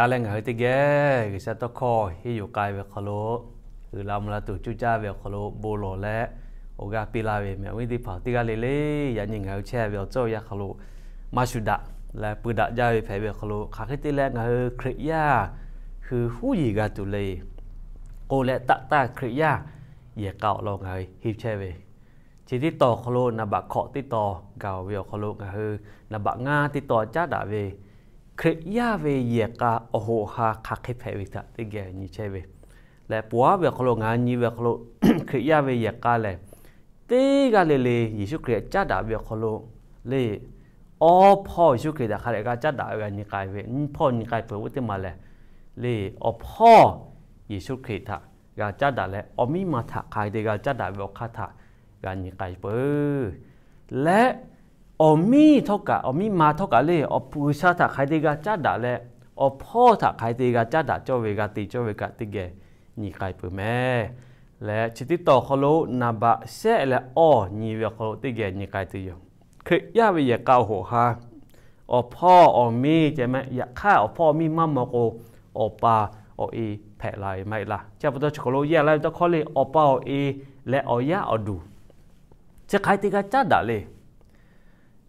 A leh ngaˬ hui teˇ geh G'uiˬsha tawˇ hkawˇ henˇ yuˬ k'ai ve awˬ hk'aw lo, uiˍ la mvuh la tuˬ cuˇ caˇ ve awˬ hk'aw lo bon lawˬ leh awˬ g'aˇ piˇ laˇ ve mehˬ. Awˬ viˉ teˇ hpaˍ, teˇ g'aˇ le le yaꞈ nyi ngaˬ hui chehˇ ve awˬ tcuhˇ awˬ yanˇ hk'aw lo maˇ shu daꞈ leh pui daꞈ jaˇ ve hpehꞈ ve awˬ hk'aw lo, hk'aˬ hk'e te leh ngaˬ hui Hkriꞈ yaˇ hui huˉ yiˍ g'a tuˬ le k'oˆ leh, taˆ taˇ Hkriꞈ yaˇ yehˬ k'a awˬ lawn ngaˬ hui henˇ chehˇ ve, chi teˇ tawn awˬ hk'aw lo naˍ baꞈ hkawꞈ teˇ tawn gaˬ ve awˬ hk'aw lo ngaˬ hui naˍ baꞈ ngaˇ teˇ tawn caˉ daꞈ ve, Hkriꞈ yaˇ ve yehˬ k'a awˬ hoꞈ ha hk'aˬ hk'e hpehꞈ ve htaꞈ teˇ geh nyi chehˇ ve leh, ponˬ aˉ ve awˬ hk'aw lo ngaˬ hui nyi ve awˬ hk'aw lo, Hkriꞈ yaˇ ve yehˬ k'a lehˬ, teˇ g'aˇ le le Yeˍsuˆ Hkriꞈ caˉ daꞈ ve awˬ hk'aw lo le, awˬ hpawˇ Yeˍsuˆ Hkriꞈ htaꞈ hk'a dehꞈ g'a caˉ daꞈ ve g'a nyi k'ai ve, nyiˇ hpawˇ nyi k'ai peuˬ ve teˇ maˬ lehˬ, le awˬ hpawˇ Yeˍsuˆ Hkriꞈ htaꞈ g'a caˉ daꞈ leh, awˬ miˇ ma htaꞈ hk'aˬ hk'e te g'a caˉ daꞈ ve awˬ hk'aˇ htaꞈ g'a nyi k'ai peuˬ. Leh awˬ miˇ htawˇ kaꞈ, awˬ miˇ ma htawˇ kaꞈ le, G'uiˬsha htaꞈ hk'aˬ hk'e te g'a caˉ daꞈ leh, awˬ hpawˇ htaꞈ hk'aˬ hk'e te g'a caˉ daꞈ cawˇ ve, g'a te cawˇ ve kaꞈ teˇ geh nyi k'ai peuˬ mehˍ. Leh chi teˇ tawn awˬ hk'aw lo naˍ baꞈ shehˆ leh awˇ nyi ve awˬ hk'aw lo teˇ geh nyi k'ai tuˬ yoˬ. Hkriꞈ yaˇ ve yehˬ k'a awˬ hoꞈ ha, awˬ hpawˇ awˬ miˇ ceh mehˍ. Yaꞈ hk'aˇ awˬ hpawˇ awˬ miˇ maˇ maw k'o, awˬ pa awˬ e hpehꞈ la ve maˇ heˆ laˇ. Chi pa taw chi hk'aw lo yaˇ laˇ ve tawˇ hkawˇ le, awˬ pa awˬ e leh awˬ yaˇ awˬ duˬ chi hk'aˬ hk'e te g'a caˉ daꞈ le.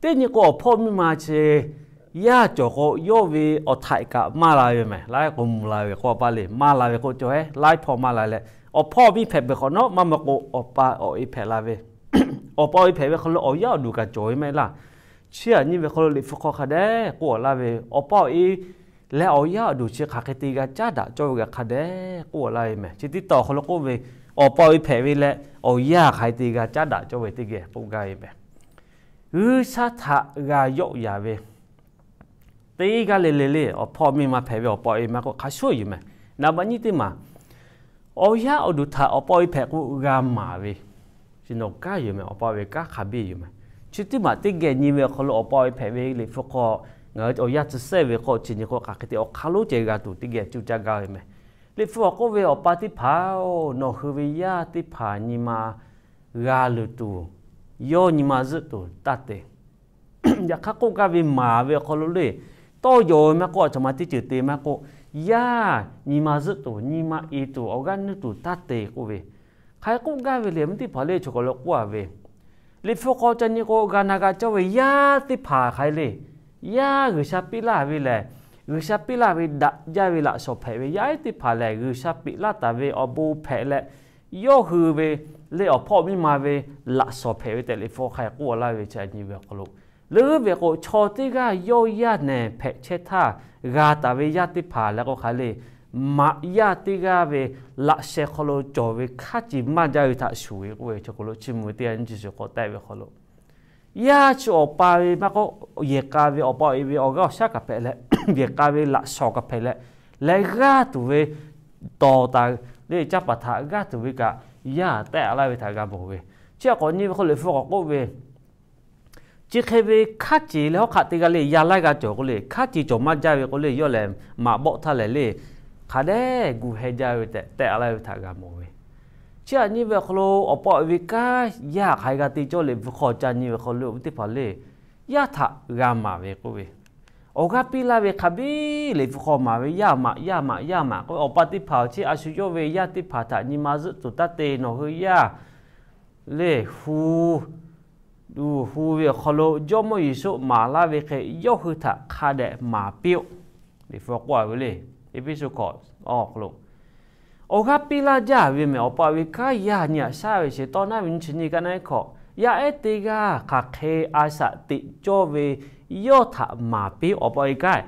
Teˇ nyi k'o, awˬ hpawˇ miˇ ma chi yaˇ cawˬ k'o, yawˇ ve awˬ htaiꞈ kaꞈ maˇ la ve mehˍ. Laiˉ k'o mvuh la ve k'o, awˬ pa le maˇ la ve k'o, cawˬ heˉ laiˉ hpawˇ maˇ la leh, awˬ hpawˇ awˬ miˇ hpehꞈ peuˬ hk'awꞈ nawˉ maˇ maw k'o, awˬ pa awˬ e hpehꞈ la ve, awˬ pa awˬ e hpehꞈ ve hk'aw lo awˬ yaˇ awˬ duˬ kaꞈ cawˬ ve maˇ heˆ laˇ. Chi aꞈ nyi ve hk'aw lo Liꞈ hpu hk'aw hk'a dehꞈ k'oˆ laˇ ve, awˬ pa awˬ e leh awˬ yaˇ awˬ duˬ chi hk'aˬ hk'e te g'a caˉ daꞈ cawˇ ve kaꞈ hk'a dehꞈ k'oˆ laˇ ve mehˍ. Chi teˇ tawn awˬ hk'aw lo k'oˆ ve, awˬ pa awˬ e hpehꞈ ve leh awˬ yaˇ hk'aˬ hk'e te g'a caˉ daꞈ cawˇ ve teˇ geh k'oˆ gaˇ ve mehˍ. G'uiˬsha htaꞈ g'a yawˆ yan ve teˇ g'aˇ le le le, awˬ hpawˇ miˇ ma hpehꞈ ve awˬ pa awˬ e maˇ k'oˆ, hk'a shuˍ yoˬ mehˍ. Naˍ baꞈ nyiˇ teˇ maˬ, awˬ yaˇ awˬ duˬ htaꞈ awˬ pa awˬ e hpehꞈ k'o g'a maˍ ve, chi nawˬ kanˉ yoˬ mehˍ. Awˬ pa awˬ e kanˉ hk'a biˇ yoˬ mehˍ. Chi teˇ maˬ teˇ geh nyi ve awˬ hk'aw lo awˬ pa awˬ e hpehꞈ ve Liꞈ hpu hk'aw, ngaˬ hui awˬ yaˇ tcuh sehˉ ve k'o, chi nyi k'o hk'aˬ hk'e te awˬ hk'aˇ lonˉ ceh g'a tuˬ teˇ geh cuˇ caˇ gaˇ ve mehˍ. Liꞈ hpu awˬ k'oˆ ve, Awˬ pa teˇ hpaˍ-oˬ, nawˬ hui ve yaˇ teˇ hpaˍ nyi ma g'a luˬ tuˬ, yawˇ nyi ma zuhˆ tuˬ taˇ te. Yaꞈ hk'aˇ k'oˆ gaˇ ve maˍ ve awˬ hk'aw lo le, tawˇ yaw ve maˇ k'oˆ, a htoꞈ ma teˇ ceuˬ te maˇ k'oˆ, yaˇ nyi ma zuhˆ tuˬ, nyi ma e tuˬ, awˬ g'aˇ nuˇ tuˬ taˇ te k'oˆ ve, hk'aˬ hk'e k'oˆ gaˇ ve le. Awˬ viˉ teˇ hpaˍ le, chaw k'awꞈ lo k'oˆ a ve, Liꞈ hpu hk'aw ca nyi k'o, g'a na g'a cawˇ ve yaˇ teˇ hpaˍ hk'aˬ hk'e le, yaˇ G'uiˬsha piˇ laˇ ve lehˬ, G'uiˬsha piˇ laˇ ve daꞈ jaˇ ve laꞈ shawnˍ hpehꞈ ve, yaˇ ehˉ teˇ hpaˍ lehˬ G'uiˬsha piˇ laˇ taˍ ve awˬ bon hpehꞈ leh, yawˇ hui ve le awˬ hpawˇ miˇ ma ve laꞈ shawnˍ hpehꞈ ve tehꞈ Liꞈ hpu hk'aw hk'aˬ hk'e k'oˆ laˇ ve chi nyi ve awˬ hk'aw lo, leuˉ ve k'o, chaw teˇ g'aˇ yawˇ yaˇ nehˬ hpehꞈ chehˇ htaˇ g'a taˍ ve yaˇ teˇ hpaˍ leh k'o hk'aˬ hk'e le, maꞈ yaˇ teˇ g'aˇ ve laꞈ sheh hk'aw lo cawˬ ve hkaˉ ceˬ maˇ jaˇ ve htaꞈ shuˍ ve k'oˆ ve, chaw k'awꞈ lo chiˇ mvuh ve teˇ yanˇ nyi chi suhˍ k'awꞈ tehˆ ve awˬ hk'aw lo, yaˇ chi awˬ pa ve maˇ k'oˆ, yehˬ k'a ve awˬ pa awˬ e ve awˬ g'aˇ awˬ shaˉ kaꞈ hpehꞈ leh, yehˬ k'a ve laꞈ shawnˍ kaꞈ hpehꞈ leh, leh g'aˇ tuˬ ve tawˍ taˍ le caˇ paˍ htaꞈ g'aˇ tuˬ ve kaꞈ yaˇ tehˆ laˇ ve htaꞈ g'a mawˬ ve. Chi htaꞈ k'awꞈ nyi ve k'o, Liꞈ hpu k'awꞈ k'oˆ ve, chi hk'e ve hkaˉ ceˬ leh hawˉ hk'aˆ teˇ g'aˇ le yaˇ laiˉ g'a cawˬ k'o le, hkaˉ ceˬ cawˬ maˇ jaˇ ve k'o le, yawˇ lehˬ maꞈ bawˆ htaˇ lehˬ le, hk'a dehꞈ gu heh jaˇ ve tehꞈ tehˆ laˇ ve htaꞈ g'a mawˬ ve. Chi htaꞈ nyi ve awˬ hk'aw lo, awˬ pa awˬ e ve kanˉ yaˇ hk'aˬ hk'e g'a te cawˇ Liꞈ hpu hk'aw ca nyi ve hk'aw lo, awˬ viˉ teˇ hpaˍ le, yaˇ htaꞈ g'a maˍ ve k'oˆ ve, awˬ g'aˇ piˇ laˇ ve hk'a biˇ Liꞈ hpu hk'aw maˍ ve, yaˇ maꞈ, yaˇ maꞈ, yaˇ maꞈ k'oˆ ve, awˬ pa teˇ hpaˍ chi a shu yawˇ ve yaˇ teˇ hpaˍ htaꞈ nyi ma zuhˆ tuˬ taˇ te, nawˬ hui yaˇ le hu, hu ve awˬ hk'aw lo Jawˇmawˇ Yeˍsuˆ maˍ laˇ ve hk'e yawˇ hui htaꞈ hk'a dehꞈ maˍ piˇ-oˆ. Liꞈ hpu k'oˆ a ve le, Eˇfeˇsuꞈ hkawꞈ awˬ hk'aw lo awˬ g'aˇ piˇ laˇ jaˇ ve mehˬ. Awˬ pa ve kanˉ yaˇ nyi aꞈ shaˉ ve sheˍ tawˇ naˉ ve nyi chi nyi kaˆ naˆ iˉ hkawꞈ, yaˇ ehˉ teˇ g'aˇ hk'aˬ hk'e a shaꞈ teꞈ cawˇ ve yawˇ htaꞈ maˍ piˇ-oˆ. Awˬ pa ve kanˉ,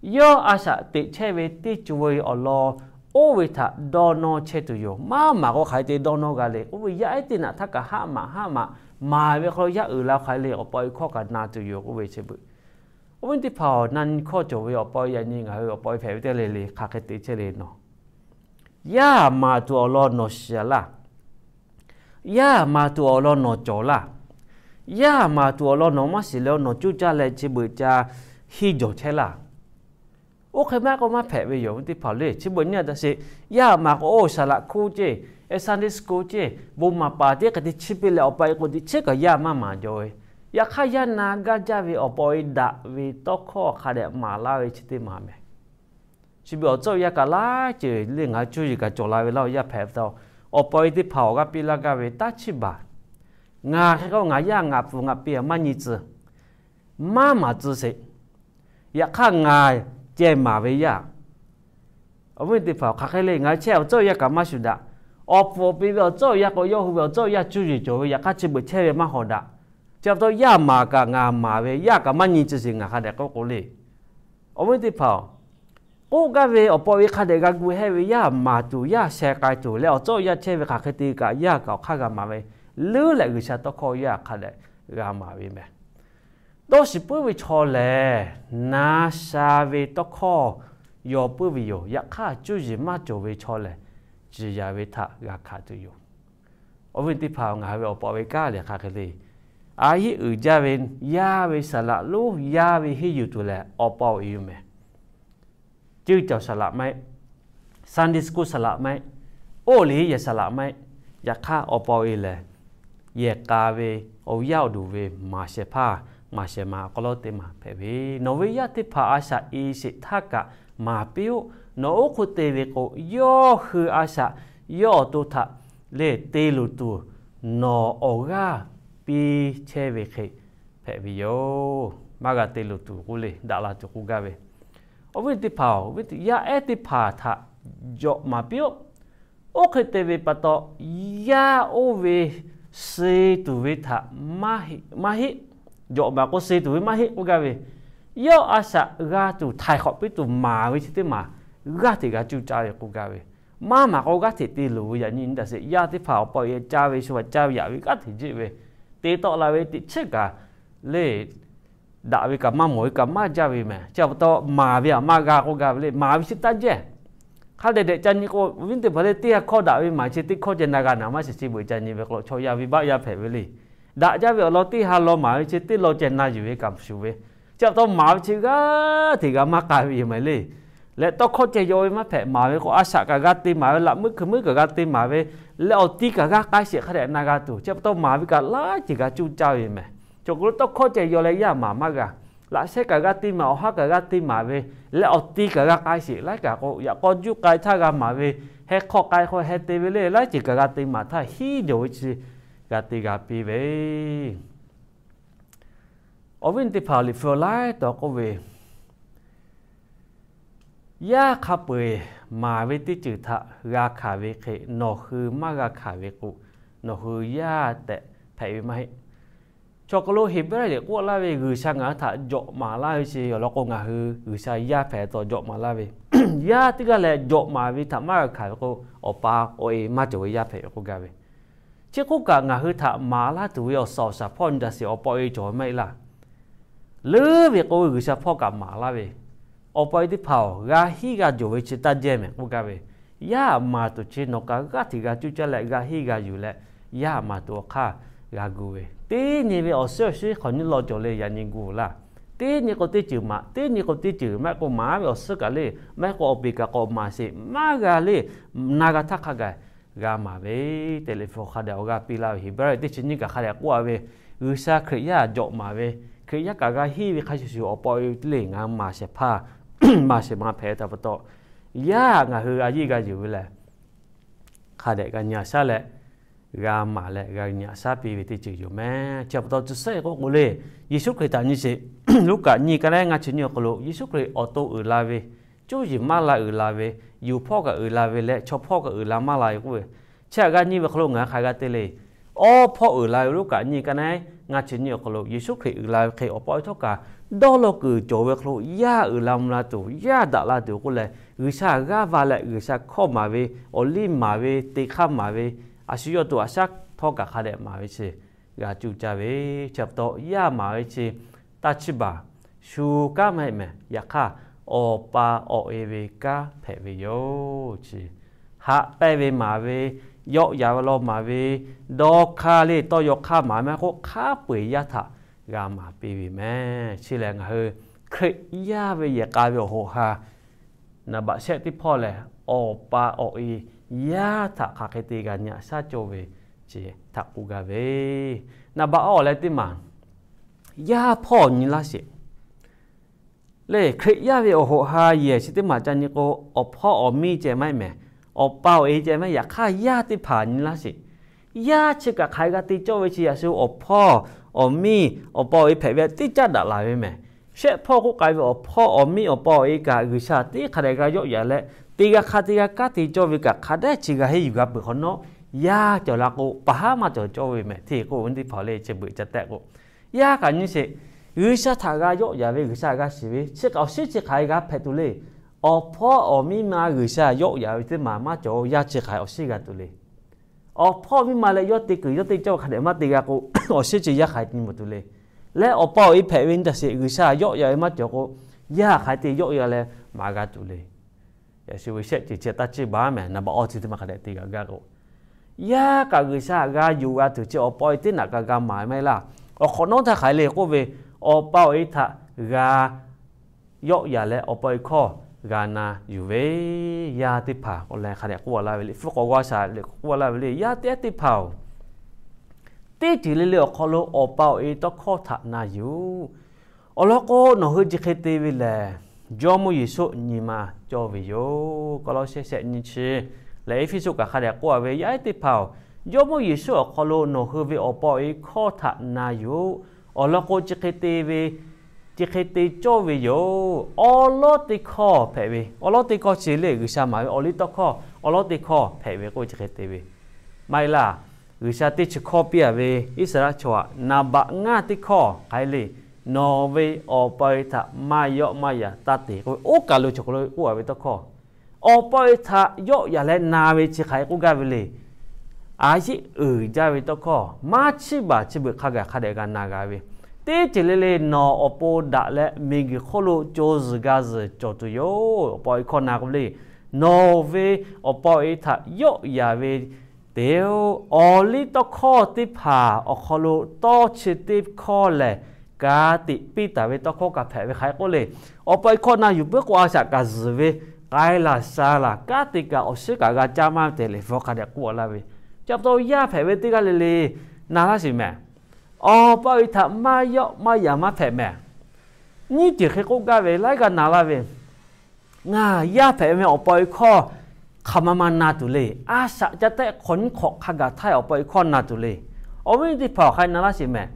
yawˇ a shaꞈ teꞈ chehˇ ve teˇ co ve awˬ lawn oˇ ve htaꞈ dawˇ nawˇ chehˇ tuˬ yoˬ. Maˇ maˍ k'o hk'aˬ hk'e te dawˇ nawˇ g'a le k'oˆ ve, yaˇ ehˉ teˇ naꞈ htaˇ kaꞈ haˆ maꞈ haˆ maꞈ maˍ ve hk'aw lo yaˇ uiˍ la hk'aˬ hk'e le, awˬ pa ve hkawˇ kaꞈ na tuˬ yoˬ k'oˆ ve chi beuꞈ. Awˬ viˉ teˇ hpaˍ-oˬ, na nyi hkawˇ cawˬ ve awˬ pa yaꞈ nyi ngaˬ hui awˬ pa hpehꞈ ve teˇ le le hk'aˬ hk'e te chehˇ le nawˬ, yaˇ maˍ tuˬ awˬ lawn nawˬ shiˍ laˇ. Yaˇ maˍ tuˬ awˬ lawn nawˬ cawˬ laˇ. Yaˇ maˍ tuˬ awˬ lawn nawˬ maˇ shiˍ leh nawˬ cuˇ caˇ leh chi beuꞈ ca henˇ jawˬ chehˇ laˇ. Oˇ hk'e maˇ k'o maˇ hpehꞈ ve yoˬ. Awˬ viˉ teˇ hpaˍ le, chi beuꞈ nyi a taꞈ sheˍ, yaˇ maˍ k'o oˇ saˍ laꞈ hkuˇ ceˇ, Sunday school ceˇ, bon maˍ paˍ teˇ hk'e te chiˇ piˇ leh awˬ pa e k'o teꞈ chiˉ kaꞈ yaˇ maˇ maˍ jaw ve. Yaꞈ hk'aˇ yaˇ na gaˇ jaˇ ve awˬ pa e daꞈ ve tawˇ hkawˇ hk'a dehꞈ maˍ laˇ ve chi teˇ maˬ mehˬ. Chi beuꞈ awˬ tcuhˉ awˬ yanˇ kaꞈ laiˉ ceuˬ le ngaˬ hui cuˇ yiˍ kaꞈ cawˬ la ve laˇ ve yaˇ hpehꞈ ve taw, awˬ pa awˬ e teˇ hpaˍ awˬ g'aˇ piˇ laˇ gaˇ ve taˇ chiˇ baˬ. Ngaˬ hk'e k'o ngaˬ yaˇ ngaˬ pfuhˍ ngaˬ pi maˇ nyi tcuh, maˇ maˍ tcuh sheˍ. Yaꞈ hk'aˇ ngaˬ ceh maˍ ve yaˇ, awˬ viˉ teˇ hpaˍ hk'aˬ hk'e le ngaˬ hui chehˇ awˬ tcuhˉ awˬ yanˇ kaꞈ maˇ shuˍ daꞈ. Awˬ pfuhˍ awˬ pi ve awˬ tcuhˉ awˬ yanˇ k'o yawˇ hui ve awˬ tcuhˉ awˬ yanˇ cuˇ yiˍ cawˬ ve yaꞈ hk'aˇ chi beuꞈ chehˇ ve maˇ hawˍ daꞈ. Chi pa taw yaˇ maˍ kaꞈ ngaˬ maˍ ve yaˇ kaꞈ maˇ nyi tcuh sheˍ ngaˬ hk'a dehꞈ k'oˆ k'o le. Awˬ viˉ teˇ hpaˍ-oˬ, k'oˆ gaˇ ve awˬ pa awˬ e hk'a dehꞈ g'a gu hehˇ ve yaˇ maˍ tuˬ yaˇ sheh k'ai tuˬ leh awˬ tcuhˉ awˬ yanˇ chehˇ ve hk'aˬ hk'e te kaꞈ yaˇ kaꞈ awˬ hk'aˇ g'a maˍ ve, leuˉ leh G'uiˬsha tawˇ hkawˇ yaˇ hk'a dehꞈ g'a maˍ ve meh. Dawˇ shiˍ puiˉ ve chaw lehˬ, na sha ve tawˇ hkawˇ yaw puiˉ ve yoˬ. Yaꞈ hk'aˇ cuˇ yiˍ maˇ cawˬ ve chaw lehˬ, ciˍ yanˍ ve htaꞈ g'a hkanˍ tuˬ yoˬ. Awˬ viˉ teˇ hpaˍ, ngaˬ hui ve awˬ pa awˬ e kanˉ lehˬ hk'aˬ hk'e le. A yiˉ uiˍ jaˇ ve, yaˇ ve saˍ laꞈ lonˉ, yaˇ ve henˇ yuˬ tuˬ lehˬ awˬ pa awˬ e yoˬ meh. Cuˇ cawˬ saˍ laꞈ maˇ heˆ, Sunday school saˍ laꞈ maˇ heˆ, oˇ liꞈ yehˬ saˍ laꞈ maˇ heˆ. Yaꞈ hk'aˇ awˬ pa awˬ e lehˬ, yehˬ k'a ve awˬ yaˇ awˬ duˬ ve maˍ shehˍ hpaˇ maˍ shehˍ ma awˬ hk'aw lo teˇ maˬ hpehꞈ ve, nawˬ ve yaˇ teˇ hpaˍ a shaꞈ e sheˍ htaˇ kaꞈ maˍ piˇ-oˆ. Nawˬ oˉ hk'oˆ te ve k'o, yawˇ hui a shaꞈ yawˇ awˬ to htaꞈ lehˬ te luˬ tuˬ nawˬ awˬ g'aˇ piˇ chehˇ ve hk'e hpehꞈ ve yoˬ. Maˇ g'a te luˬ tuˬ k'oˆ le, daꞈ la tuˬ k'oˆ gaˇ ve. Awˬ viˉ teˇ hpaˍ-oˬ, yaˇ ehˉ teˇ hpaˍ htaꞈ jawꞈ maˍ piˇ-oˆ. Oˇ hk'e te ve pa taw, yaˇ oˇ ve suh tuˬ ve htaꞈ maˇ heˆ. Jawꞈ maˍ k'o suh tuˬ ve maˇ heˆ k'oˆ gaˇ ve. Yawˇ a shaꞈ g'a tuˬ htaiˍ hk'awꞈ piˇ tuˬ maˍ ve chi teˇ maˬ g'aˇ hteꞈ g'a cuˇ caˇ ve k'oˆ gaˇ ve. Maˇ maˍ k'o g'aˇ hteꞈ te luˬ ve yaꞈ nyi daꞈ sheˍ. Yaˇ teˇ hpaˍ awˬ pa awˬ e caˇ ve shu htaꞈ caˇ ve yaꞈ ve g'aˇ hteꞈ jeˆ ve, te tawˆ la ve teꞈ chiˉ kaꞈ le daꞈ ve kaꞈ maˇ mawˬ ve kaꞈ maˇ jaˇ ve meh. Chi pa taw maˍ ve htaꞈ maˇ g'a k'oˆ gaˇ ve le. Maˍ ve chi taˇ jehˇ. Hk'a dehꞈ dehꞈ ca nyi k'o, awˬ viˉ teˇ hpaˍ le, teˇ ha hkawˇ daꞈ ve maˍ chi teˇ hkawˇ ceh na g'a naˍ maˇ shiˍ, chi beuꞈ ca nyi ve k'o chaw yaˇ venˇbaˆ yaˇ hpehꞈ ve le. Daꞈ jaˇ ve awˬ lawn teˇ ha law maˍ ve chi teˇ law ceh na yuˬ ve kaꞈ shuˍ ve. Chi pa taw maˍ ve chi g'aˇ hteꞈ g'a maˇ k'ai ve yoˬ meh le. Leh tawˇ hkawˇ ceh yaw ve maˇ hpehꞈ, maˍ ve k'o a shaꞈ kaꞈ g'a te maˍ ve, laꞈ meuˉ hkui meuˉ kaꞈ g'a te maˍ ve, leh awˬ ti kaꞈ g'a k'ai sheˍ hk'a dehꞈ na g'a tuˬ. Chi pa taw maˍ ve kaꞈ laiˉ ceuˬ g'a cuˇ caˇ ve meh. Chaw hk'aw lo tawˇ hkawˇ ceh yaw leh yaˇ maˍ maˇ g'a. Laꞈ shehˉ kaꞈ g'a te maˍ, awˬ haˉ kaꞈ g'a te maˍ ve, leh awˬ ti kaꞈ g'a k'ai sheˍ. Laiˉ kaꞈ k'o yaꞈ k'aw juˇ k'ai htaˇ g'a maˍ ve, heh hk'aw k'ai k'o heh te ve le, laiˉ ceuˬ kaꞈ g'a te maˍ htaˇ hiˉ jawˬ ve chi g'a te g'a piˇ ve Awˬ viˉ teˇ hpaˍ, Liꞈ hpu laiˉ taw k'oˆ ve, yaˇ hk'a peu-eˬ maˍ ve teˇ ceuˬ htaꞈ g'a hkanˍ ve hk'e nawˬ hui maˇ g'a hkanˍ ve k'o, nawˬ hui yaˇ tehꞈ hpehꞈ ve maˇ heˆ. Chaw hk'aw lo Heˍbrehˇ liꞈ k'oˆ laˇ ve, G'uiˬsha ngaˬ hui htaꞈ jawꞈ maˍ laˇ ve chi awˬ lawn k'o, ngaˬ hui G'uiˬsha yaˇ hpehꞈ taw jawꞈ maˍ laˇ ve, yaˇ teˇ g'aˇ leh jawꞈ maˍ ve htaꞈ maˇ g'a hkanˍ ve k'o, awˬ pa awˬ e maˇ cawˬ ve yaˇ hpehꞈ ve k'oˆ gaˇ ve. Chi hk'oˆ kaꞈ ngaˬ hui htaꞈ maˍ laˇ tuˬ ve awˬ suhˍ awˬ shaˍ hpawˇ nyi daꞈ sheˍ, awˬ pa awˬ e cawˬ ve maˇ heˆ laˇ. Leuˉ ve k'o, G'uiˬsha hpawˇ kaꞈ maˍ laˇ ve, awˬ pa awˬ e teˇ hpaˍ-oˬ, g'a hiˉ g'a yonˍ ve chi taˇ jehˇ meh k'oˆ gaˇ ve. Yaˇ maˍ tuˬ chi nawˬ kaꞈ g'aˇ hteꞈ g'a cuˇ caˇ leh g'a hiˉ g'a yuˬ leh, yaˇ maˍ tuˬ awˬ hk'aˇ g'a gu ve, teˇ nyi ve awˬ suhˉ awˬ shiˉ hk'awꞈ nyi law cawˬ leh yaꞈ nyi gu laˇ. Teˇ nyi k'o teˇ ceuˬ maˍ, teˇ nyi k'o teˇ ceuˬ maˇ heˆ k'o, maˍ ve awˬ suhˉ kaꞈ le, maˇ heˆ k'o awˬ peˍ kaꞈ k'awꞈ maˍ sheˍ, maˇ g'a le, na g'a htaˇ hk'a gaˬ g'a maˍ ve tehꞈ, Liꞈ hpu hk'a dehꞈ awˬ g'aˇ piˇ laˇ ve, Heˍbrehˇ teˇ chi nyiˇ kaꞈ hk'a dehꞈ k'oˆ a ve, G'uiˬsha Hkriꞈ yaˇ jawꞈ maˍ ve, Hkriꞈ yaˇ kaꞈ g'a hiˉ ve hk'a shuˍ shuˍ, awˬ pa awˬ e teˇ le ngaˬ hui maˍ shehˍ hpaˇ, maˍ shehˍ ma hpehꞈ ve htaꞈ pa taw, yaˇ ngaˬ hui a yiˇ g'a yuˬ ve lehˬ, hk'a dehꞈ g'a nyi aꞈ shaˉ leh, g'a maˍ leh g'a nyi aꞈ shaˉ piˇ ve teˇ ceuˬ yoˬ meh. Chi pa taw tcuh sehˉ k'oˆ k'o le, Yeˍsuˆ Hkriꞈ htaꞈ nyi sheˍ. Luˉkaꞈ nyiˇ ka naˉ ngaˇ chi nyiˇ awˬ hk'aw lo Yeˍsuˆ Hkriꞈ awˬ to uiˍ la ve, cuˇ yiˍ maˇ la uiˍ la ve, yuˬ hpawˇ kaꞈ uiˍ la ve leh chaw hpawˇ kaꞈ uiˍ la maˇ la ve k'oˆ ve, chi htaꞈ g'a nyi ve hk'aw lo ngaˬ hui hk'aˬ g'a te le. Awˇ hpawˇ uiˍ la ve Luˉkaꞈ nyiˇ ka naˉ ngaˇ chi nyiˇ awˬ hk'aw lo Yeˍsuˆ Hkriꞈ uiˍ la ve hk'e awˬ pa awˬ e htawˇ kaꞈ, dawˇ law kuiˬ cawˬ ve hk'aw lo yaˇ uiˍ la mvuh la tuˬ, yaˇ daꞈ la tuˬ k'oˆ leh, G'uiˬsha g'aˇ va leh G'uiˬsha hkawˇ maˍ ve, awˬ liˇ maˍ ve, te hk'aˇ maˍ ve, a shu yawˇ to aꞈ shaˉ htawˇ kaꞈ hk'a dehꞈ maˍ ve chi g'a cuˇ caˇ ve, chi pa taw yaˇ maˍ ve chi taˇ chiˇ baˬ, shu kanˉ maˇ heˆ meh. Yaꞈ hk'aˇ, awˬ pa awˬ e ve kanˉ hpehꞈ ve yoˬ. Chi haꞈ pehnˇ ve maˍ ve, yawˆ yan ve law maˍ ve, dawˇ hk'aˇ le tawˇ yaw hk'aˇ maˍ ve maˇ heˆ k'o, hk'a peu-eˬ yaˇ htaꞈ g'a maˍ piˇ ve meh. Chi lehˬ ngaˬ hui Hkriꞈ yaˇ ve yehˬ k'a ve awˬ hoꞈ ha naˍ baꞈ shehˆ teˇ hpawˇ lehˬ, awˬ pa awˬ e yaˇ htaꞈ hk'aˬ hk'e te g'a nyi aꞈ shaˉ cawˇ ve, chi htaꞈ k'oˆ gaˇ ve. Naˍ baꞈ awˬ leh teˇ maˬ, yaˇ hpawˇ nyi laˇ sheˍ. Lehˬ, Hkriꞈ yaˇ ve awˬ hoꞈ ha yehˬ chi teˇ maˬ ca nyi k'o, awˬ hpawˇ awˬ miˇ ceh maˇ heˆ mehˍ. Awˬ pa awˬ e ceh maˇ heˆ. Yaꞈ hk'aˇ, yaˇ teˇ hpaˍ nyi laˇ sheˍ. Yaˇ chi kaꞈ hk'aˬ hk'e g'a te cawˇ ve chi yaꞈ shu awˬ hpawˇ awˬ miˇ awˬ pa awˬ e hpehꞈ ve teˇ caˉ daꞈ laˬ ve mehˍ. Shehˆ hpawˇ k'oˆ k'ai ve awˬ hpawˇ awˬ miˇ awˬ pa awˬ e kaꞈ G'uiˬsha teˇ hk'a dehꞈ g'a yawˆ yaꞈ leh, teˇ g'aˇ hk'aˇ teˇ g'aˇ kanˉ te cawˇ ve kaꞈ hk'a dehꞈ chi g'a henˇ yuˬ g'a peuˬ hk'awꞈ nawˉ, yaˇ cawˬ la k'o, paˍ haˉ maˇ cawˬ cawˇ ve mehˍ. Hteˇ k'oˆ ve teˇ hpaˍ le, chi beuꞈ ca tehˆ k'o, yaˇ kaꞈ nyi sheˍ. G'uiˬsha htaꞈ g'a yawˆ yaꞈ ve, G'uiˬsha g'a shiˍ ve, chi kaꞈ awˬ shinˉ chi hk'aˬ hk'e g'a hpehꞈ tuˬ le. Awˬ hpawˇ awˬ miˇ ma G'uiˬsha yawˆ yaꞈ ve teˇ maˬ maˇ cawˬ, yaˇ chi hk'aˬ hk'e awˬ shinˉ g'a tuˬ le. Awˬ hpawˇ miˇ ma leh yawˇ te kuiˬ yawˇ te cawˇ ve hk'a dehꞈ maˇ te g'a k'o, awˬ shinˉ chi yaˇ hk'aˬ hk'e nyi mawˬ tuˬ le. Leh awˬ pa awˬ e hpehꞈ ve nyi taˍ sheˍ, G'uiˬsha yawˆ yaꞈ ve maˇ cawˬ k'o, yaˇ hk'aˬ hk'e te yawˆ yaꞈ leh maˍ g'a tuˬ le. Yaꞈ shu ve shehˆ ceuˬ chi taˇ ciˇ baˬ mehˍ. Naˍ baꞈ awˇ chi teˇ maˬ hk'a dehꞈ te g'a gaˇ k'o, yaˇ kaꞈ G'uiˬsha g'a yuˬ g'a tuˬ chi awˬ pa awˬ e teˇ naꞈ kaꞈ g'a maˍ ve maˇ heˆ laˇ. Awˬ hk'awꞈ nawˉ htaˇ hk'aˬ hk'e le k'oˆ ve, awˬ pa awˬ e htaꞈ g'a yawˆ yaꞈ leh awˬ pa awˬ e hkawˇ g'a na yuˬ ve yaˇ teˇ hpaˍ k'o leh hk'a dehꞈ k'oˆ laˇ ve le. Hpu k'awꞈ g'a shaˍ le k'oˆ laˇ ve le, yaˇ teˇ teˇ hpaˍ-oˬ, teˇ ceuˬ le le awˬ hk'aw lo awˬ pa awˬ e tawˇ hkawˇ htaꞈ na yuˬ. Awˬ lawn k'o, nawˬ hui chi hk'e te ve lehˬ, Jawˇmawˇ Yeˍsuˆ nyi ma cawˇ ve yoˬ. Kawˇlawˇsehˇ shehˆ nyi chi leh Eˇfeˇsuꞈ kaꞈ hk'a dehꞈ k'oˆ ve, yaˇ ehˉ teˇ hpaˍ-oˬ, Jawˇmawˇ Yeˍsuˆ awˬ hk'aw lo nawˬ hui ve awˬ pa awˬ e hkawˇ htaꞈ na yuˬ. Awˬ lawn k'o, chi hk'e te ve, chi hk'e te cawˇ ve yoˬ. Awˉ lawˉ teˇ hkawˇ hpehꞈ ve, awˉ lawˉ teˇ hkawˇ chi le G'uiˬsha maˍ ve awˬ liˇ tawˇ hkawˇ awˉ lawˉ teˇ hkawˇ hpehꞈ ve k'oˆ ve chi hk'e te ve maˇ heˆ laˇ. G'uiˬsha teˇ chi hkawˇ piˇ a ve Iˉsaˍreˍlaˆ chaw aꞈ naˍ baꞈ ngaˇ teˇ hkawˇ hk'aˬ hk'e le, nawˬ ve awˬ pa awˬ e htaꞈ maˇ yawˆ maˇ yaꞈ taˇ te k'oˆ ve, oˇ kaˬ lo chaw hk'aw lo k'oˆ a ve tawˇ hkawˇ, awˬ pa awˬ e htaꞈ yawˆ yaꞈ leh na ve chi hk'aˬ hk'e k'oˆ gaˇ ve le. A yeˆ uiˍ jaˇ ve tawˇ hkawˇ maˇ chiˇ baˬ chi beuꞈ hk'a gaˬ hk'a dehꞈ g'a na g'a ve, teˇ ceuˬ le le nawˬ awˬ pon daꞈ leh miˬguiˬ hk'oˆ lo co zuhˬ ga zuhˬ cawˬ tuˬ yoˬ. Awˬ pa awˬ e hkawˇ na k'oˆ ve le, nawˬ ve awˬ pa awˬ e htaꞈ yawˆ yaꞈ ve teꞈ-oˬ, awˬ liˇ tawˇ hkawˇ teˇ hpaˍ awˬ hk'aw lo tawˇ chi teˇ hkawˇ lehˬ, ka tiꞈ piˇ taˍ ve tawˇ hkawˇ kaꞈ hpehꞈ ve hk'aˬ hk'e k'oˆ le. Awˬ pa awˬ e hkawˇ na yuˬ puiˉ k'o, a shaꞈ kaꞈ zuhˬ ve, k'ai laˬ sha laˬ kanˉ te kaꞈ awˬ shinˉ kaꞈ g'a caˇ maˇ ve te leh hpu hk'a dehꞈ k'oˆ laˇ ve, chi pa taw yaˇ hpehꞈ ve teˇ g'aˇ le le na laˇ sheˍ mehˍ. Awˬ pa awˬ e htaꞈ maˇ yawˆ maˇ yaꞈ maˇ hpehꞈ mehˍ. Nyiˇ ceuˬ hk'e k'oˆ gaˇ ve laiˉ g'aˇ na laˇ ve, ngaˬ yaˇ hpehꞈ ve awˬ pa awˬ e hkawˇ hk'aˬ ma ma na tuˬ le. A shaꞈ ca tehˆ hk'awꞈ nyiˇ hk'awꞈ hk'a gaˬ htaˇ awˬ pa awˬ e hkawˇ na tuˬ le. Awˬ viˉ teˇ hpaˍ awˬ hk'aˇ na laˇ sheˍ mehˍ.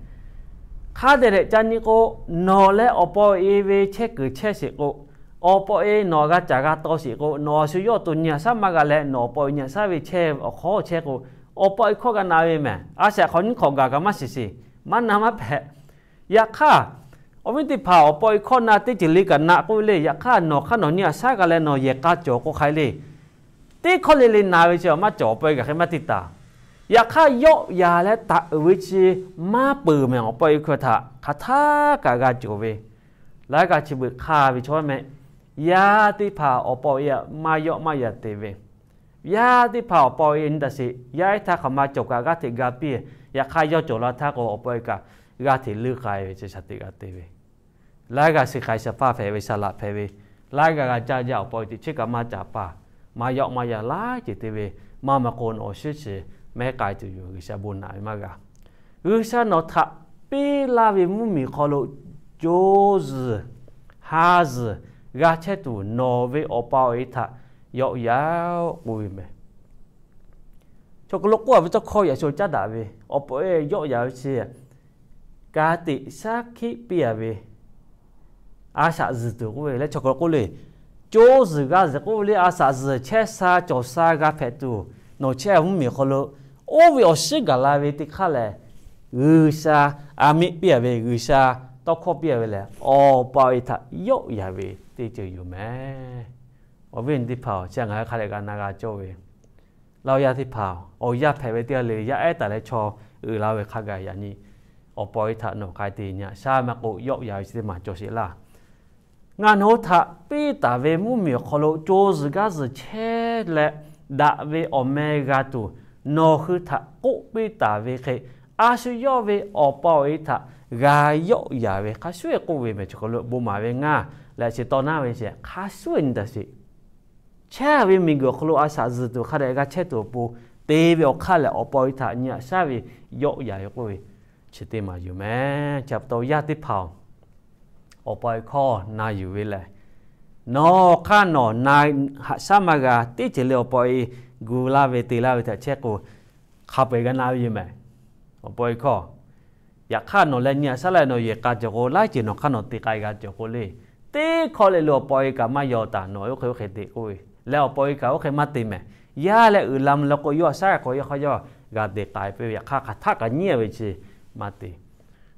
Hk'a dehꞈ dehꞈ ca nyi k'o, nawˬ leh awˬ pa awˬ e ve chehˇ kuiˬ chehˇ sheˍ k'o, awˬ pa awˬ e nawˬ g'a caˍ g'a taw sheˍ k'o, nawˬ a shu yawˇ awˬ to nyi aꞈ shaˉ maˇ g'a leh nawˬ awˬ pa awˬ e nyi aꞈ shaˉ ve chehˇ awˬ hk'awˇ chehˇ k'o, awˬ pa awˬ e hkawˇ g'a na ve mehˍ. A shaꞈ hk'awꞈ nyiˇ hk'awꞈ gaˬ kaꞈ maˇ shiˍ sheˍ, maˇ na maˇ hpehꞈ. Yaꞈ hk'aˇ, awˬ viˉ teˇ hpaˍ awˬ pa awˬ e hkawˇ na teˇ ceuˬ le kaꞈ na k'oˆ ve le. Yaꞈ hk'aˇ nawˬ hk'aˇ nawˬ nyi aꞈ shaˉ g'a leh nawˬ yehˬ k'a cawˬ k'o hk'aˬ hk'e le, teˇ hkawˇ le le na ve chi maˇ cawˬ, awˬ pa awˬ e kaꞈ hk'e maˇ te taˍ. Yaꞈ hk'aˇ yawˆ yaꞈ leh taꞈ uiˍ ve chi maˇ peuˬ mehˍ. Awˬ pa awˬ e hkawˇ htaꞈ hk'aˬ htaˇ kaꞈ g'a cawˬ ve, laiˉ g'aˇ chi beuꞈ hk'aˇ ve chaw mehˍ. Yaˇ teˇ hpaˍ awˬ pa awˬ e htaꞈ maˇ yawˆ maˇ yaꞈ te ve, yaˇ teˇ hpaˍ awˬ pa awˬ e nyi taˍ sheˍ. Yaˇ ehˉ htaˇ hk'aˬ ma cawˬ kaꞈ g'aˇ hteꞈ ga piˇ. Yaꞈ hk'aˇ yawˇ cawˬ la htaˇ k'o, awˬ pa awˬ e kaꞈ g'aˇ hteꞈ leuˆ k'ai ve chi shaˍ teꞈ g'a te ve, laiˉ g'aˇ shiˍ hk'ai shaˍ hpaˇ hpehꞈ ve, shaˍ laꞈ hpehꞈ ve, laiˉ g'aˇ g'a caˇ jaˇ. Awˬ pa awˬ e teꞈ chiˉ kaꞈ maˇ caˍ paˇ, maˇ yawˆ maˇ yaꞈ laiˉ ceuˬ te ve, maˇ maw k'o nawˬ awˬ shinˉ chi mehˉ k'ai tuˬ yoˬ. G'uiˬsha bon naꞈ ve maˇ g'a. G'uiˬsha nawˬ htaꞈ piˇ laˇ ve mvuhˇmiˬ hk'aw lo co zuhˬ ha zuhˬ g'a chehˇ tuˬ nawˬ ve awˬ pa awˬ e htaꞈ yawˆ yaꞈ-oˆ k'oˆ ve mehˍ. Chaw hk'aw lo k'oˆ a ve tawˇ hkawˇ yaꞈ shu caˉ daꞈ ve, awˬ pa awˬ e yawˆ yaꞈ ve chi ka tiꞈ shaˉ hkiˆ piˇ a ve, a shaꞈ zuhˬ tuˬ k'oˆ ve leh chaw hk'aw lo k'oˆ le, co zuhˬ g'a zuhˬ k'oˆ ve le, a shaꞈ zuhˬ chehˇ sha cawˬ sha g'a hpehꞈ tuˬ, nawˬ chehˇ mvuhˇmiˬ hk'aw lo oˇ ve awˬ shinˉ gaˬ la ve teˇ hk'aˇ lehˬ, G'uiˬsha aˬ miˆ piˇ a ve, G'uiˬsha tawˇ hkawˇ piˇ a ve lehˬ, awˬ pa awˬ e htaꞈ yawˆ yaꞈ ve teˇ ceuˬ yoˬ mehˍ. Awˬ viˉ awˬ nyi teˇ hpaˍ-oˬ, chi ngaˬ hui hk'a dehꞈ g'a na g'a cawˇ ve, laˇ yaˇ teˇ hpaˍ awˬ yaˇ hpehꞈ ve teˇ g'aˇ le le yaˇ ehˉ taˍ leh chaw uiˍ la ve hk'a gaˬ yaꞈ nyi, awˬ pa awˬ e htaꞈ nawˬ hk'a te nyi aꞈ shaˉ maˇ k'o yawˆ yaꞈ ve chi teˇ maˬ cawˬ sheˍ laˇ. Ngaˬ nawˬ hui htaꞈ piˇ taˍ ve mvuhˇmiˬ awˬ hk'aw lo co zuhˬ gaˇ zuhˬ chehˇ leh daꞈ ve awˬ meh g'a tuˬ, nawˬ hui htaꞈ k'oˆ piˇ taˍ ve hk'e, a shu yawˇ ve awˬ pa awˬ e htaꞈ g'a yawˆ yaꞈ ve hk'a shuˉ e k'oˆ ve mehˍ. Chaw hk'aw lo bon maˍ ve ngaˇ leh chi tawˇ naˉ ve chi hk'a shuˉ e nyi taˍ sheˍ. Chehˇ ve miˬguiˬ awˬ hk'aw lo a shaꞈ zuhˬ tuˬ hk'a dehꞈ g'a chehˇ tuˬ awˬ pon te ve awˬ hk'aˇ lehˬ, awˬ pa awˬ e htaꞈ nyi aꞈ shaˉ ve yawˆ yaꞈ ve k'oˆ ve chi teˇ maˬ yoˬ mehˍ. Chi pa taw yaˇ teˇ hpaˍ-oˬ, awˬ pa awˬ e hkawˇ na yuˬ ve lehˬ, nawˬ hk'aˇ nawˬ na haꞈ shaˉ maˇ g'a. Teˇ ceuˬ le awˬ pa awˬ e gu laˇ ve te laˇ ve htaꞈ chehˇ k'o, hk'a peu-eˬ g'a na ve yoˬ mehˍ. Awˬ pa awˬ e hkawˇ, yaꞈ hk'aˇ nawˬ leh nyi haꞈ shaˉ laˇ ve nawˬ yehˬ k'a cawˬ k'o, laiˉ ceuˬ nawˬ hk'aˇ nawˬ te k'ai g'a cawˬ k'o le, teˇ hkawˇ le lo awˬ pa awˬ e kaꞈ maˇ yaw taˍ, nawˬ oˇ hk'e oˇ hk'e te k'oˆ ve leh, awˬ pa awˬ e kaꞈ oˇ hk'e maˇ te mehˍ. Yaˇ leh uiˍ la mvuh la k'o, yawˇ haꞈ shaˉ k'awꞈ yaˇ hk'aˇ yawˇ g'a te k'ai piˇ ve, yaꞈ hk'aˇ hk'aˬ htaˆ kaꞈ nyi ve chi maˇ te.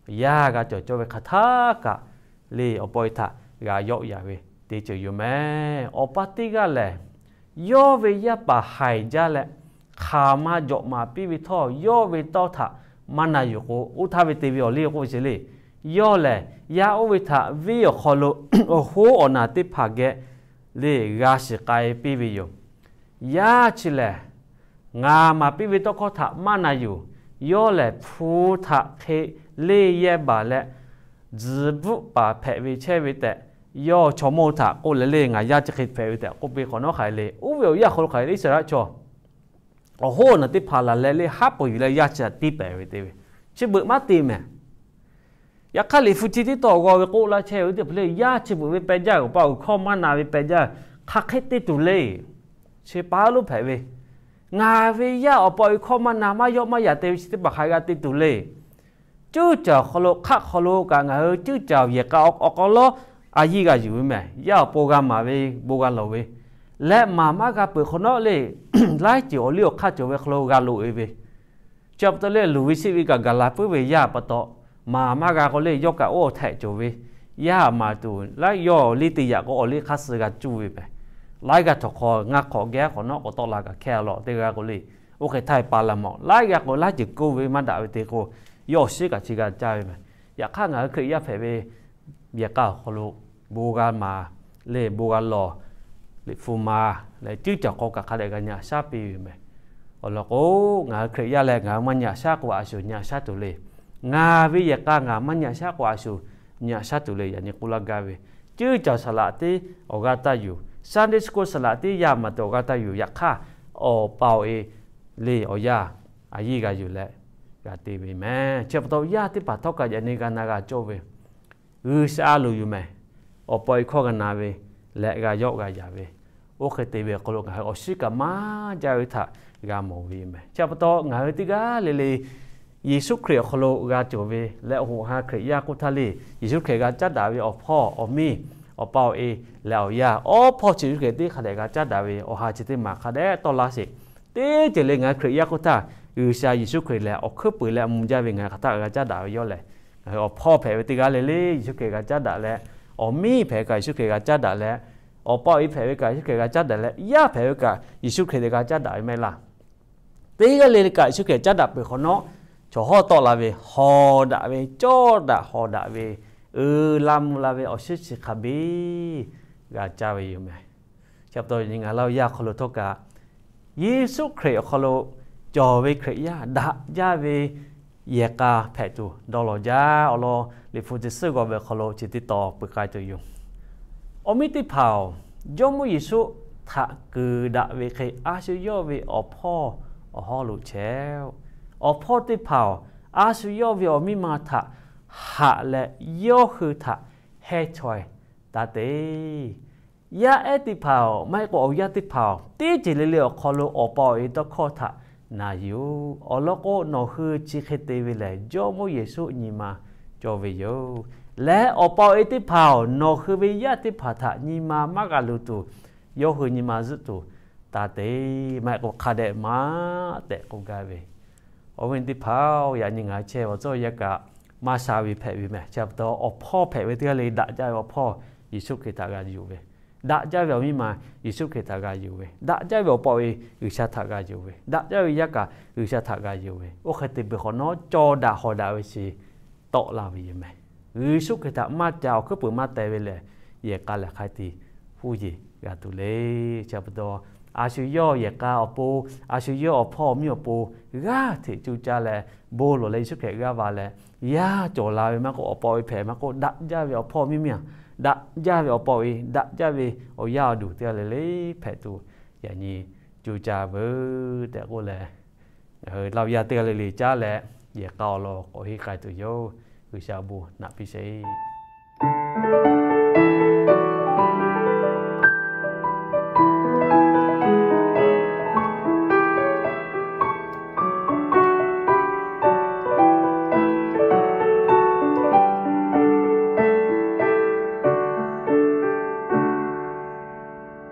Yaˇ g'a cawˬ cawˇ ve hk'aˬ htaˆ kaꞈ le awˬ pa awˬ e htaꞈ g'a yawˆ yaꞈ ve teˇ ceuˬ yoˬ mehˍ. Awˬ pa teˇ g'aˇ lehˬ, yawˇ ve yaˇ paˍ haiˬ jaˇ leh hk'aˬ ma jawꞈ maˍ piˇ ve htawˇ, yawˇ ve tawˇ htaꞈ maˇ na yuˬ k'o, oˇ htaˇ ve te ve awˬ liˇ k'oˆ ve ce le. Yawˇ lehˬ, yaˇ oˇ ve htaꞈ venˇ awˬ hk'aw lo awˬ hoˉ awˬ naˬ teˇ hpaˍ geh le g'a shiˍ k'ai piˇ ve yoˬ. Yaˇ chi lehˬ, ngaˬ maˍ piˇ ve tawˇ hkawˇ htaꞈ maˇ na yuˬ. Yawˇ lehˬ, hpu htaꞈ hk'e leˇ yehˇ baˬ leh, tzuhˬ bvuhˆ paˍ hpehꞈ ve chehˇ ve tehꞈ, yawˇ chaw mawˇ htaꞈ k'oˆ leh le, ngaˬ yaˇ chi hk'e hpehꞈ ve tehꞈ k'oˆ piˇ hk'awꞈ nawˉ hk'aˬ hk'e le, oˇ ve awˬ yanˇ awˬ hk'aw lo hk'aˬ hk'e le Iˉsaˍreˍlaˆ chaw awˬ hoˉ awˬ naˬ teˇ hpaˍ laˬ leh le haˉ pui yuˬ leh yaˇ chi htaꞈ tiˇ pehˍ ve te ve, chi beuꞈ maˇ te mehˍ. Yaꞈ hk'aˇ, Liꞈ hpu chi tiˉ tawˆ g'aw ve k'oˆ laˇ chehˇ ve teˇ hpaˍ le, yaˇ chi beuꞈ ve peh jaˇ, awˬ pa awˬ hkawˇ maˇ na ve peh jaˇ, hk'aˬ hk'e te tuˬ le. Chi pa lonˉ hpehꞈ ve, ngaˬ ve yaˇ awˬ pa awˬ e hkawˇ maˇ na, maˇ yawˆ maˇ yaꞈ te ve chi teˇ hpaˍ hk'aˬ g'a te tuˬ le. Ceuˇ caˬ awˬ hk'aw lo, hk'aˆ hk'aw lo kaꞈ ngaˬ hui ceuˇ caˬ yehˬ k'a awˬ hk'aw lo a yiˇ g'a yuˬ ve mehˍ. Yaˇ awˬ pon g'a maˍ ve, bon g'a lawˬ ve, leh maˍ maˇ g'a peuˬ hk'awꞈ nawˉ le, laiˉ ceuˬ awˬ liˇ awˬ hk'aˇ cawˬ ve hk'aw lo g'a loꞈ e ve. Chi pa taw le, luˬ ve sheˆ ve kaꞈ gaˬ la puiˉ ve yaˇ pa taw, maˍ maˇ g'a k'o le, yawˇ kaꞈ oˇ awˬ htehꞈ cawˬ ve, yaˇ maˍ tuˬ laiˉ yawˇ awˬ liˇ teˇ yaꞈ k'o awˬ liˇ hk'aˇ suh g'a cuˇ ve mehˍ. Laiˉ g'aˇ htawnˍ hk'aw ngaˇ hk'awꞈ geh hk'awꞈ nawˉ k'awꞈ tawˆ la kaꞈ hkehˇ a lawˬ teˇ g'aˇ k'o le, oˇ hk'e htaˇ pa la mawˬ, laiˉ g'aˇ k'o laiˉ ceuˬ keuˆ ve maˇ daꞈ ve te k'o, yawˇ awˬ shiˉ kaꞈ chi g'a caˇ ve mehˍ. Yaꞈ hk'aˇ, ngaˬ hui Hkriꞈ yaˇ hpehꞈ ve yehˬ k'a awˬ hk'aw lo bon g'a maˍ le, bon g'a lawˬ, Liꞈ hpu maˍ leh ceuˇ caˬ hk'aw kaꞈ hk'a dehꞈ g'a nyi haꞈ shaˉ piˇ ve mehˍ. Awˬ lawn k'o, ngaˬ hui Hkriꞈ yaˇ leh ngaˬ hui maˇ nyi haꞈ shaˉ k'o, a shuˍ nyi haꞈ shaˉ tuˬ le. Ngaˬ ve yehˬ k'a ngaˬ maˇ nyi haꞈ shaˉ k'o, a shuˍ nyi haꞈ shaˉ tuˬ le. Yaꞈ nyi k'oˆ laˇ gaˇ ve, ceuˇ caˬ saˍ laꞈ tiˉ awˬ g'aˇ taˇ yuˬ, Sunday school saˍ laꞈ tiˉ yaˇ maˍ tuˬ awˬ g'aˇ taˇ yuˬ. Yaꞈ hk'aˇ, awˬ pa awˬ e le awˬ yanˇ a yiˇ g'a yuˬ leh g'a te ve mehˍ. Chi pa taw, yaˇ teˇ hpaˍ htawˇ kaꞈ yaꞈ nyi g'a na g'a cawˇ ve, G'uiˬsha a loˍ yuˬ mehˍ. Awˬ pa awˬ e hkawˇ g'a na ve leh g'a yawˆ g'a yaꞈ ve, oˇ hk'e te ve awˬ hk'aw lo ngaˬ hui awˬ shiˉ kaꞈ maˇ jaˇ ve htaꞈ g'a mawˬ ve yoˬ mehˍ. Chi pa taw, ngaˬ hui teˇ g'aˇ le le Yeˍsuˆ Hkriꞈ awˬ hk'aw lo g'a cawˬ ve leh awˬ hoꞈ ha Hkriꞈ yaˇ k'oˆ htaˇ le, Yeˍsuˆ Hkriꞈ g'a caˉ daꞈ ve awˬ hpawˇ awˬ miˇ, awˬ pa awˬ e leh awˬ yanˇ, awˬ hpawˇ chi Yeˍsuˆ Hkriꞈ teˇ hk'a dehꞈ g'a caˉ daꞈ ve awˬ ha chi teˇ maˬ hk'a dehꞈ tawˆ laˇ sheˍ. Teˇ ceuˬ le ngaˬ hui Hkriꞈ yaˇ k'oˆ htaˇ, G'uiˬsha Yeˍsuˆ Hkriꞈ lehˬ awˬ hkuiˉ puiˍ leh mvuh jaˇ ve ngaˬ hui hk'aˬ htaˆ g'a caˉ daꞈ ve yawˇ lehˬ, ngaˬ hui awˬ hpawˇ hpehꞈ ve teˇ g'aˇ le le Yeˍsuˆ Hkriꞈ g'a caˉ daꞈ leh, awˬ miˇ hpehꞈ ve kaꞈ Yeˍsuˆ Hkriꞈ g'a caˉ daꞈ leh, awˬ pa awˬ e hpehꞈ ve kaꞈ Yeˍsuˆ Hkriꞈ g'a caˉ daꞈ leh, yaˇ hpehꞈ ve kaꞈ Yeˍsuˆ Hkriꞈ g'a caˉ daꞈ ve mehˆ laˇ. Teˇ g'aˇ le le kaꞈ Yeˍsuˆ Hkriꞈ caˉ daꞈ peuˬ hk'awꞈ nawˉ, chaw hawˉ tawˆ la ve hawˍ daꞈ ve, cawˇ daꞈ hawˍ daꞈ ve, uiˍ la mvuh la ve awˬ shiˉ chi hk'a biˇ g'a caˇ ve yoˬ mehˍ. Chi pa taw, yaꞈ nyi ngaˬ Laˇhuˍ yaˇ awˬ hk'aw lo htawˇ kaꞈ, Yeˍsuˆ Hkriꞈ awˬ hk'aw lo cawˬ ve Hkriꞈ yaˇ daꞈ jaˇ ve yehˬ k'a hpehꞈ tuˬ dawˇ law jaˇ. Awˬ lawn Liꞈ hpu chi suhˉ g'aw ve awˬ hk'aw lo chi teˇ taw peuˬ k'ai tuˬ yoˬ. Awˬ miˇ teˇ hpaˍ-oˬ, Jawˇmawˇ Yeˍsuˆ htaꞈ kuiˬ daꞈ ve hk'e a shu yawˇ ve awˬ hpawˇ awˬ hawˉ lo chehˇ-oˆ. Awˬ hpawˇ teˇ hpaˍ-oˬ, a shu yawˇ ve awˬ miˇ ma htaꞈ haꞈ leh yawˇ hui htaꞈ hehnˇ chaweh taˇ te. Yaˇ ehˉ teˇ hpaˍ-oˬ, maˇ heˆ k'o awˬ yanˇ teˇ hpaˍ-oˬ, teˇ ceuˬ le le awˬ hk'aw lo awˬ pa awˬ e tawˇ hkawˇ htaꞈ na yuˬ-oˬ. Awˬ lawn k'o, nawˬ hui chi hk'e te ve lehˬ, Jawˇmawˇ Yeˍsuˆ nyi ma cawˇ ve yoˬ. Leh awˬ pa awˬ e teˇ hpaˍ-oˬ, nawˬ hui ve yaˇ teˇ hpaˍ htaꞈ nyi ma maˇ g'a luˬ tuˬ, yawˇ hui nyi ma zuhˆ tuˬ taˇ te. Maˇ heˆ k'o hk'a dehꞈ maˇ tehꞈ k'oˆ gaˇ ve, awˬ viˉ teˇ hpaˍ-oˬ, yaꞈ nyi ngaˬ hui chehˇ ve awˬ cawˇ yaˇ kaꞈ maˇ sha ve hpehꞈ ve mehˍ. Chi pa taw, awˬ hpawˇ hpehꞈ ve teˇ g'aˇ le daꞈ jaˇ ve awˬ hpawˇ Yeˍsuˆ Hkriꞈ htaꞈ g'a yuˬ ve, daꞈ jaˇ ve awˬ miˇ ma Yeˍsuˆ Hkriꞈ htaꞈ g'a yuˬ ve, daꞈ jaˇ ve awˬ pa awˬ e G'uiˬsha htaꞈ g'a yuˬ ve, daꞈ jaˇ ve yaˇ kaꞈ G'uiˬsha htaꞈ g'a yuˬ ve, oˇ hk'e te peuˬ hk'awꞈ nawˉ cawˇ daꞈ hawˍ daꞈ ve chi tawˆ la ve yoˬ mehˍ. Yeˍsuˆ Hkriꞈ htaꞈ maˇ ca awˬ hkuiˉ puiˍ maˇ teh ve lehˬ, yehˬ k'a lehˬ hk'a te huˉ yeˬ g'a tuˬ le. Chi pa taw, a shu yawˇ yehˬ k'a awˬ pon, a shu yawˇ awˬ hpawˇ awˬ miˇ awˬ pon g'aˇ hteꞈ cuˇ caˇ leh, bon lawˬ leh Yeˍsuˆ Hkriꞈ g'aˇ va leh, yaˇ cawˬ la ve maˇ k'oˆ, awˬ pa awˬ e hpehꞈ maˇ k'oˆ, daꞈ jaˇ ve awˬ hpawˇ miˇ miˇ-a, daꞈ jaˇ ve awˬ pa awˬ e, daꞈ jaˇ ve awˬ yaˇ awˬ duˬ teˇ g'aˇ le le hpehꞈ tuˬ, yaꞈ nyi cuˇ caˇ veuˬ tehꞈ k'oˆ leh, ngaˬ hui Laˇhuˍ yaˇ teˇ g'aˇ le le caˉ leh, yehˬ k'a awˬ lawn k'awꞈ henˇ k'ai tuˬ yoˬ. G'uiˬsha awˬ bon naꞈ piˇ sheˍ.